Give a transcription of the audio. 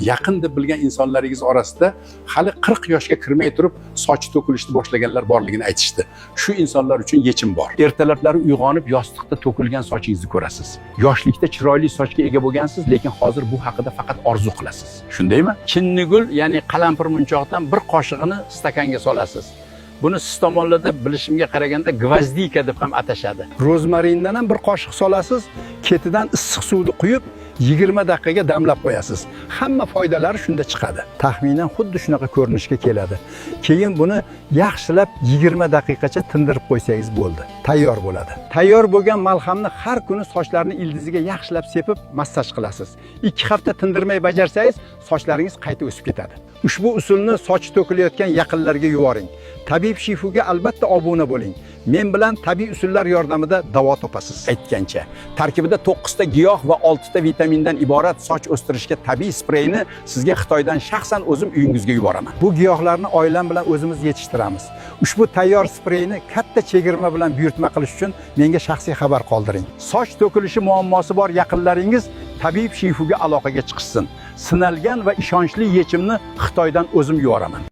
Yaqin deb bilgan insonlaringiz orasida hali 40 yoshga kirmay turib sochi to'kilishni boshlaganlar borligini aytishdi. Shu insonlar uchun yechim bor. Ertalablari uyg'onib, yostiqda to'kilgan sochingizni ko'rasiz. Yoshlikda chiroyli sochga ega bo'lgansiz, lekin hozir bu haqida faqat orzu qilasiz. Shundaymi? Chinnigul, ya'ni qalampir munchoqdan bir qoshig'ini stakanga solasiz. Buni siz tomonlarda, bilishimga qaraganda, гвоздика deb ham atashadi. Rozmarindan ham bir qoshiq solasiz, ketidan issiq suvni quyib, 20 daqiqaga damlab qo'yasiz. Hamma foydalari shunda chiqadi. Taxminan xuddi shunaqa ko'rinishga keladi. Keyin buni yaxshilab 20 daqiqacha tindirib qo'ysangiz bo'ldi. Tayyor bo'ladi. Tayyor bo'lgan malhamni har kuni sochlarni ildiziga yaxshilab sepib, massaj qilasiz. 2 hafta tindirmay bajarsangiz, sochlaringiz qayta o'sib ketadi. Ushbu usulni sochi to'kilayotgan yaqinlarga yuboring. Tabib Shifuga albatta obuna bo'ling. Men bilan tabiiy usullar yordamida davo topasiz. Aytgancha, tarkibida 9 ta giyoh va 6 ta vitamindan iborat soch o'stirishga tabiiy spreyni sizga Xitoydan shaxsan o'zim uyingizga yuboraman. Bu giyohlarni oilam bilan o'zimiz yetishtiramiz. Ushbu tayyor spreyni katta chegirma bilan buyurtma qilish uchun menga shaxsiy xabar qoldiring. Soch to'kilishi muammosi bor yaqinlaringiz Tabib Shifuga aloqaga chiqishsin. Sinalgan va ishonchli yechimni Xitoydan o'zim yuboraman.